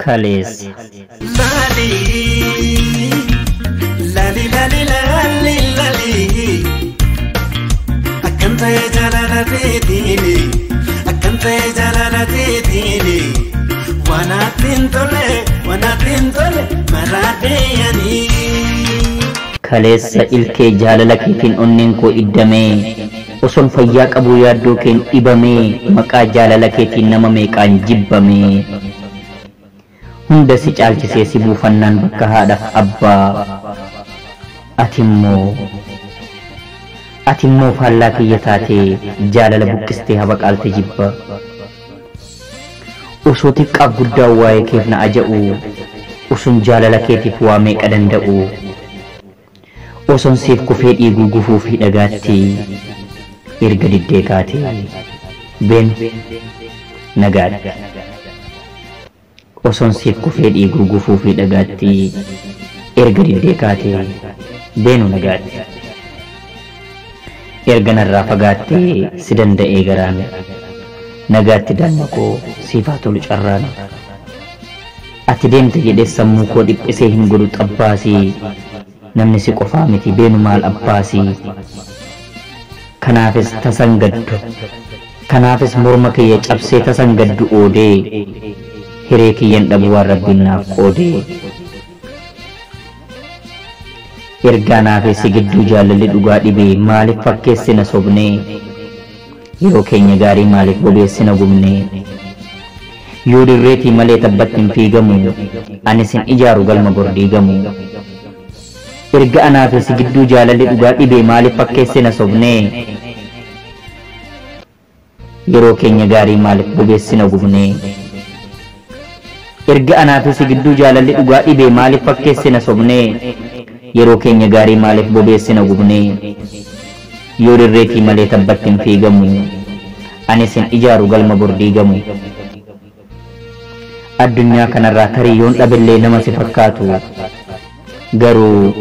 Kaleessa. Lali, lali, lali, lali, lali. Akkam ta'e jaalala teetiini, akkam ta'e jaalala teetiini. Waan ati hin tolle, waan ati hin tolle, maraadheeyanii. Kaleessa ilkee jaalala keetiin onneen koo iddamee, osoon fayyaa qabuu yaaddoo keen dhibamee, maqaa jaalala keetiin nama meeqaan jibbamee. Hunda si caalchisee si buufannaan bakka haadhaaf abbaa. Ati immoo faallaa kiyya taatee jaalala buqqistee habaqaalte jibba. Osoo xiqqaaf guddaan waa'ee keef na aja'u, osoon jaalala keetiif waa meeqa danda'u. Osoon siif kufee dhiiguu gufuu fi dhagaatti, erga diddee kaatee been nagaatti. Osoon siif kufee dhiiguu gufuu fi dhagaatti, erga diddee kaatee beenu nagaatti. Erga narraa fagaattee si danda'ee garaan, nagaatti damma koo siif haa tolu carraan. Ati deemte jedhee sammuu koo dhiphisee hin godhu xabbaasii, namni si qofaa miti beenu maal abbaasii. Kanaafis tasan gaddu, kanaafis morma kiyya cabsee tasan gaddu oodee, hiree kiyyan dhabu waan Rabbiin naaf qoodee. Ergaa naafee si gidduu jaalalli dhugaa dhibee, maaliif fakkeessina sobnee? Yeroo keenya gaarii maaliif bobeessina gubnee? Yoo dirreetii malee tabbatti hin fiigamu, anis hin ijaaru galma gordiigamu. Erga anaafee si gidduu jaalalli dhugaa dhibee, maaliif fakkeessina sobnee? Yeroo keenya gaarii maaliif bobeessina gubnee? Erga anaafee si gidduu jaalalli dhugaa dhibee, maaliif fakkeessina sobnee? Yeroo keenya gaarii maaliif bobeessina gubnee? Yoo dirreetii malee tabbatti hin fiigamu, anis hin ijaaru galma bordiigamu. Addunyaa kanarraa tarii yoon dhabillee nama si fakkaatu garuu